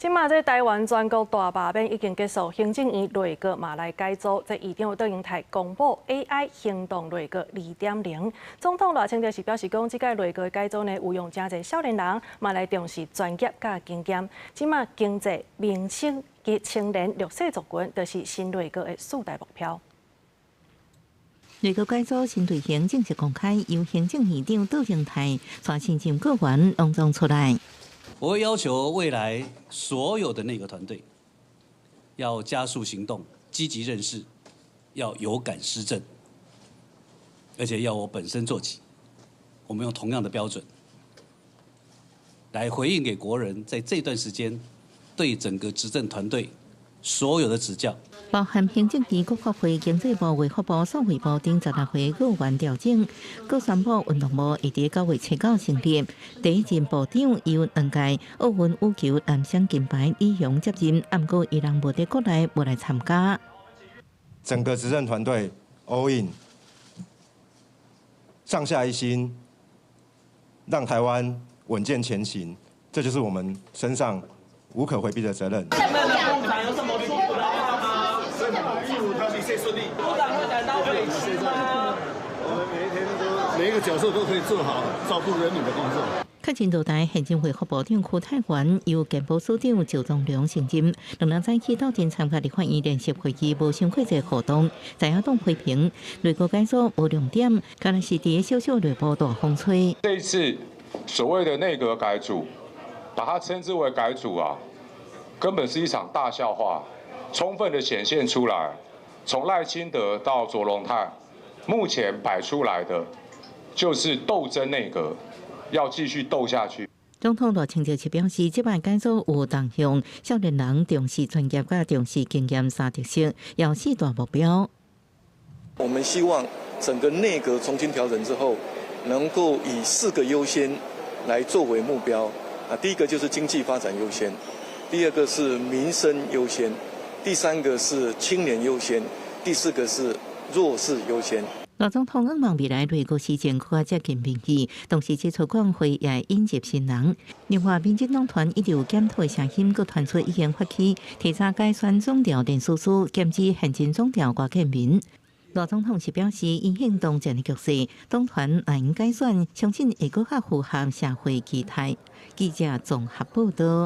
這馬這台灣全國大罷免已經結束，行政院內閣嘛來改組，這院長卓榮泰公布 AI 行動內閣2.0。總統賴清德是表示講，這屆內閣改組呢，有用誠濟少年人，嘛來重視專業佮經驗。這馬經濟、民生及青年弱勢族群，就是新內閣的四大目標。內閣改組新隊形正式公開，由行政院長卓榮泰帶新任閣員隆重出來。我會要求未來所有的內閣團隊要加速行動，積極認識，要有感施政，而且要我本身做起。我們用同樣的標準來回應給國人，在這段時間對整個執政團隊所有的指教。包含行政院、國發會、經濟部、衛福部、數位部等16位閣員調整，閣宣布運動部會佇9月7號成立。第一任部長由兩屆奧運羽球男雙金牌李雄接任，毋過伊人無佇國內無來參加。整個執政團隊 all in，上下一心，讓台灣穩健前行，這就是我們身上無可迴避的責任。部長有什麼祝福的話嗎？一切順利。部長會感到委屈嗎？我們每一天都每一個角色都可以做好照顧人民的工作。確認落台現任衛福部長邱泰源由健保署長趙宗良承任。兩人早起鬥陣參加立法院聯席會議，無傷過濟互動。在野黨批評內閣改組無亮點，敢若是佇小小內部大風吹。這一次所謂的內閣改組，把它稱之為改組啊，根本是一場大笑話，充分的顯現出來。從賴清德到卓榮泰，目前擺出來的就是鬥爭內閣，要繼續鬥下去。總統賴清德就表示，這擺改組有動向，少年人重視專業佮重視經驗三特色，有四大目標。我們希望整個內閣重新調整之後，能夠以四個優先來作為目標。啊，第一個就是經濟發展優先，第二個是民生優先，第三個是青年優先，第四個是弱勢優先。賴總統向望未來內閣施政閣較接近民意，同時指出國會也會引入新人。另外，民進黨團一直有檢討聲音，閣傳出已經發起提早改選總調連署書，劍指現任總調郭建民。賴總統是表示，因應當前的局勢，黨團若用改選，相信會閣較符合社會期待。記者綜合報道。